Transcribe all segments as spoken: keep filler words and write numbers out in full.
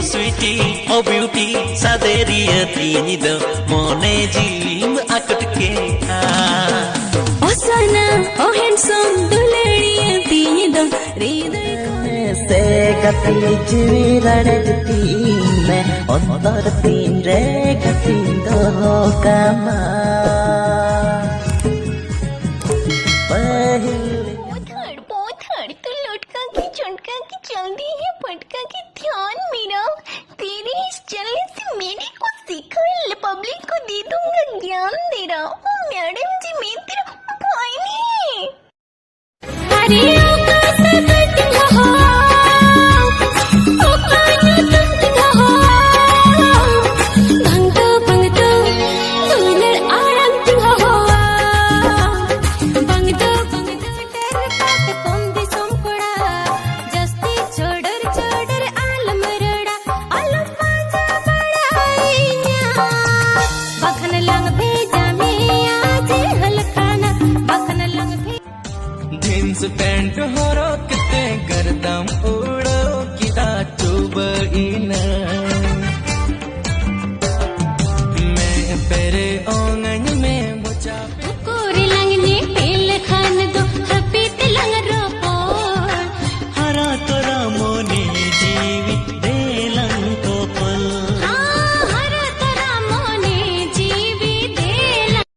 Sweetie, oh beauty, ᱥᱟᱫᱮᱨᱤᱭᱟᱹ ᱛᱤᱧ ᱫᱚ ᱢᱚᱱᱮ ᱡᱤᱣᱤᱢ ᱟᱠᱚᱴ ᱠᱮᱜᱼᱟ᱾ ᱚ ᱥᱚᱱᱟ, ᱚ handsome, ᱫᱩᱞᱟᱹᱲᱤᱭᱟᱹ ᱛᱤᱧ ᱫᱚ ᱦᱨᱤᱫᱚᱭ ᱠᱷᱚᱱ ᱥᱮ ᱜᱟᱛᱮ ᱡᱤᱣᱤ ᱨᱟᱲᱮᱡ ᱛᱤᱧ ᱢᱮ, ᱚᱱᱛᱚᱨ ᱛᱤᱧ ᱨᱮ ᱜᱟᱛᱮᱧ ᱫᱚᱦᱚ ᱠᱟᱢᱟ᱾ ᱯᱟᱹᱦᱤᱞ ᱯᱚᱛᱷᱟᱲ, ᱯᱚᱛᱷᱟᱲ, ᱛᱩ ᱞᱚᱴᱠᱟ ᱠᱤ ᱪᱚᱴᱠᱟ ᱠᱤ ᱪᱟᱞᱫᱤ ᱦᱮ ᱯᱷᱟᱴᱠᱟ ᱠᱤ ध्यान मेरा, तेरे इस चलने से मेरे को सिखा, पब्लिक को दे दूंगा ज्ञान तेरा। ओ मैडम जी, मैं तेरा भाई नहीं। अरे ओ का से बैठी हो, ओ का ना तुम हो, भंगो भंगो, दुलर आराम हो, भंगो भंगो। ᱰᱷᱮᱨ ᱠᱟᱛᱮ ᱠᱚᱢ ᱫᱤᱥᱚᱢ ᱠᱚᱲᱟ, ᱡᱟᱹᱥᱛᱤ ᱪᱚᱰᱚᱨ ᱪᱚᱰᱚᱨ ᱟᱞᱚᱢ ᱨᱚᱲᱟ, ᱟᱞᱚᱢ ᱯᱟᱸᱡᱟ ᱵᱟᱲᱟᱭᱤᱧᱟ᱾ ᱵᱟᱠᱷᱟᱱ ᱞᱟᱝ ᱵᱷᱮᱡᱟ ᱢᱮᱭᱟ ᱡᱮᱦᱮᱞ ᱠᱷᱟᱱᱟ, ᱵᱟᱠᱷᱟᱱ ᱞᱟᱝ ᱵᱷᱮᱡᱟ᱾ ᱡᱤᱱᱥ ᱯᱮᱱᱴ ᱦᱚᱨᱚᱜ ᱠᱟᱛᱮ ᱜᱟᱨᱫᱟᱢ ᱩᱲᱟᱹᱣ ᱠᱮᱫᱟ ᱪᱩᱵᱟᱹᱭᱤᱱᱟ᱾ ᱢᱮ ᱯᱮᱨᱮ ᱚᱝᱟᱹᱧ ᱢᱮ ᱵᱚᱪᱟ᱾ ᱩᱠᱩᱨ ᱞᱟᱝ ᱧᱮᱯᱮᱞ ᱞᱮᱠᱷᱟᱱ ᱫᱚ ᱦᱟᱹᱯᱤᱫ ᱞᱟᱝ ᱨᱚᱯᱚᱲ᱾ ᱦᱟᱨᱟ ᱛᱚᱨᱟ ᱢᱚᱱᱮ ᱡᱤᱣᱤ ᱫᱮᱞᱟᱝ ᱛᱚᱯᱚᱞ᱾ ᱦᱟᱸ, ᱦᱟᱨᱟ ᱛᱚᱨᱟ ᱢᱚᱱᱮ ᱡᱤᱣᱤ ᱫᱮᱞᱟᱝ᱾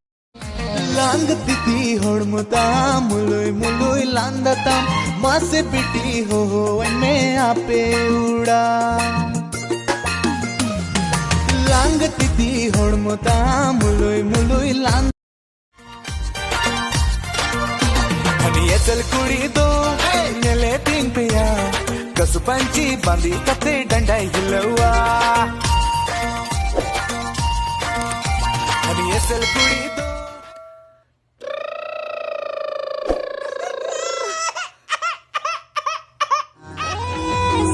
ᱞᱟᱝ ᱛᱤᱛᱤ ᱦᱚᱲᱢᱚ ᱛᱟᱢ ᱢᱩᱞᱩᱭ ᱢᱩᱞᱩᱭ ᱞᱟᱸᱫᱟ ᱛᱟᱢ, ᱢᱟᱥᱮ ᱵᱤᱴᱤ ᱦᱚᱦᱚᱣᱟᱹᱧ ᱢᱮ ᱟᱯᱮ ᱩᱲᱟ᱾ ᱞᱟᱝ ᱛᱤᱛᱤ ᱦᱚᱲᱢᱚ ᱛᱟᱢ ᱢᱩᱞᱩᱭ ᱢᱩᱞᱩᱭ ᱞᱟᱸᱫᱟ᱾ ᱦᱟᱹᱱᱤ ᱮᱥᱮᱞ ᱠᱩᱲᱤ ᱫᱚ ᱧᱮᱞᱮ ᱛᱤᱧ ᱯᱮᱭᱟ, ᱠᱟᱹᱥᱩ ᱯᱟᱹᱧᱪᱤ ᱵᱟᱸᱫᱮ ᱠᱟᱛᱮ ᱰᱟᱸᱰᱟᱭ ᱦᱤᱞᱟᱹᱣᱟ᱾ ᱦᱟᱹᱱᱤ ᱮᱥᱮᱞ ᱠᱩᱲᱤ ᱫᱚ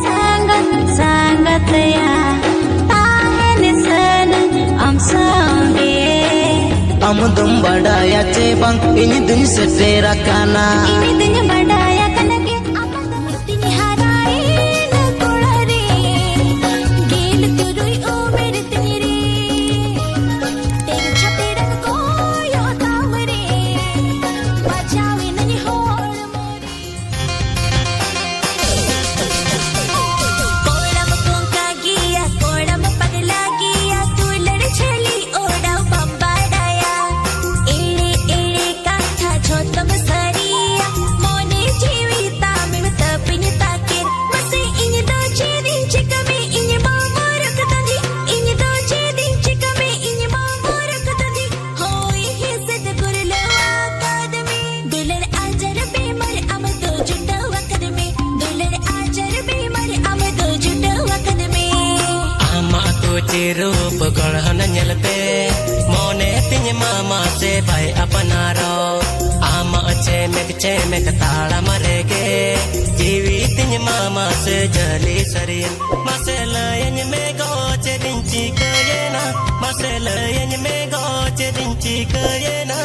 ᱥᱟᱸᱜᱟᱛ, ᱥᱟᱸᱜᱟᱛ ᱭᱟ, ᱛᱟᱦᱮᱱ ᱥᱟᱱᱟᱧ ᱟᱢ ᱥᱟᱶᱜᱮ᱾ ᱟᱢ ᱫᱚᱢ ᱵᱟᱰᱟᱭᱟ ᱪᱮ ᱵᱟᱝ, ᱤᱧ ᱫᱩᱧ ᱥᱮᱴᱮᱨ ᱟᱠᱟᱱᱟ᱾ ᱤᱧ ᱫᱩᱧ ᱵᱟᱰᱟᱭ ᱟᱠᱟᱱᱟ ᱜᱮ, ᱟᱢ ᱫᱚ ᱢᱤᱫᱴᱤᱧ ᱦᱟᱨᱟᱭᱮᱱ ᱠᱚᱲᱟ ᱨᱮ᱾ ᱨᱩᱯ ᱜᱚᱲᱦᱚᱱ ᱧᱮᱞᱛᱮ ᱢᱚᱱᱮ ᱛᱤᱧ ᱢᱟ ᱢᱟᱥᱮ ᱵᱟᱭ ᱟᱯᱱᱟᱨᱚᱜ᱾ ᱟᱢᱟᱜ ᱪᱮᱢᱮᱠ ᱪᱮᱢᱮᱠ ᱛᱟᱲᱟᱢ ᱨᱮᱜᱮ ᱡᱤᱣᱤ ᱛᱤᱧ ᱢᱟ ᱢᱟᱥᱮ ᱡᱟᱹᱞᱤ ᱥᱟᱹᱨᱤᱭᱮᱱ᱾ ᱢᱟᱥᱮ ᱞᱟᱹᱭᱟᱹᱧ ᱢᱮ ᱜᱚ ᱪᱮᱫ ᱤᱧ ᱪᱤᱠᱟᱹᱭᱮᱱᱟ? ᱢᱟᱥᱮ ᱞᱟᱹᱭᱟᱹᱧ ᱢᱮ ᱜᱚ ᱪᱮᱫ ᱤᱧ ᱪᱤᱠᱟᱹᱭᱮᱱᱟ?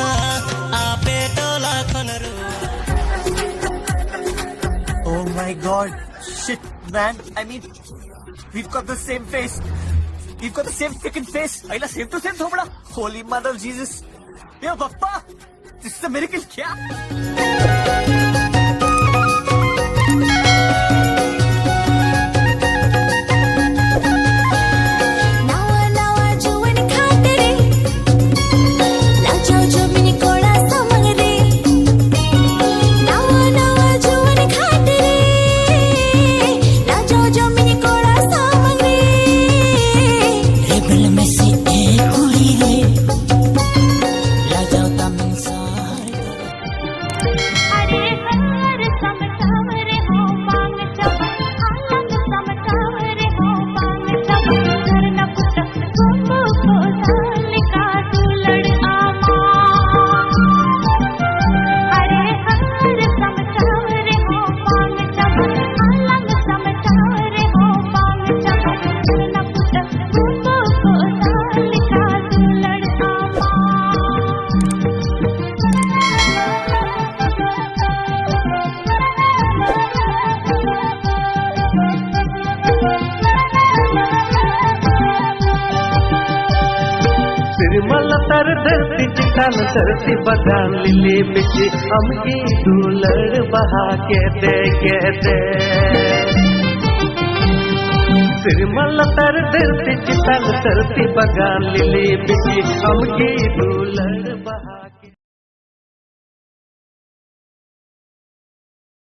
ᱟᱯᱮ ᱴᱚᱞᱟ ᱠᱷᱚᱱ ᱨᱩᱣᱟᱹᱲ Oh my god. Shit, man. I mean, we've got the same face. We've got the same freaking face. Aila same to same thobra. Holy mother of Jesus. Yo, Bappa. This is a miracle. Kya? ᱱᱟᱣᱟ ᱱᱟᱣᱟ ᱡᱩᱣᱟᱹᱱ ᱠᱷᱟᱴ ᱨᱮ ᱞᱟᱡᱟᱣ ᱡᱚᱢᱤᱱ ᱠᱚᱲᱟ ᱥᱟᱢᱟᱝ ᱨᱮ᱾ ᱱᱟᱣᱟ ᱱᱟᱣᱟ ᱡᱩᱣᱟᱹᱱ ᱠᱷᱟᱴ ᱨᱮ ᱞᱟᱡᱟᱣ ᱡᱚᱢᱤᱱ ᱠᱚᱲᱟ ᱥᱟᱢᱟᱝ ᱨᱮ᱾ ᱨᱮᱵᱮᱞ ᱢᱮᱥᱮ ᱮ ᱠᱩᱲᱤ ᱨᱮ, ᱞᱟᱡᱟᱣ ᱛᱟᱢ ᱥᱟᱭ ᱟᱨᱮ ᱦᱟᱨ ᱥᱟᱢᱴᱟᱣ ᱨᱮᱦᱚᱸ ᱵᱟᱝ ᱪᱟᱵᱟ, ᱟᱞᱟᱝ ᱥᱟᱢᱴᱟᱣ ᱨᱮᱦᱚᱸ ᱵᱟᱝ ᱪᱟᱵᱟ᱾ ᱥᱟᱨᱱᱟ ᱯᱩᱛᱟᱹ ᱠᱚᱢᱵᱚ ᱠᱚ ᱥᱟᱞ ᱞᱮᱠᱟ ᱫᱩᱞᱟᱹᱲ ᱟᱢᱟ᱾ ᱟᱨᱮ ᱦᱟᱨ ᱥᱟᱢᱴᱟᱣ ᱨᱮᱦᱚᱸ ᱵᱟᱝ ᱪᱟᱵᱟ, ᱟᱞᱟᱝ ᱥᱟᱢᱴᱟᱣ ᱨᱮᱦᱚᱸ ᱵᱟᱝ ᱪᱟᱵᱟ᱾ ᱥᱟᱨᱱᱟ ᱯᱩᱛᱟᱹ ᱠᱚᱢᱵᱚ ᱠᱚ ᱥᱟᱞ ᱞᱮᱠᱟ ᱫᱩᱞᱟᱹᱲ ᱟᱢᱟ᱾ ᱥᱮᱨᱢᱟ ᱞᱟᱛᱟᱨ ᱫᱷᱟᱹᱨᱛᱤ ᱪᱮᱛᱟᱱ ᱫᱷᱟᱹᱨᱛᱤ ᱵᱟᱜᱟᱱ ᱞᱤᱞᱤ ᱵᱤᱪᱷᱤ ᱟᱢᱜᱮ ᱫᱩᱞᱟᱹᱲ ᱵᱟᱦᱟ ᱜᱮᱫᱮ ᱜᱮᱫᱮ᱾ ᱥᱮᱨᱢᱟ ᱞᱟᱛᱟᱨ ᱫᱷᱟᱹᱨᱛᱤ ᱪᱮᱛᱟᱱ ᱫᱷᱟᱹᱨᱛᱤ ᱵᱟᱜᱟᱱ ᱞᱤᱞᱤ ᱵᱤᱪᱷᱤ ᱟᱢᱜᱮ ᱫᱩᱞᱟᱹᱲ ᱵᱟᱦᱟ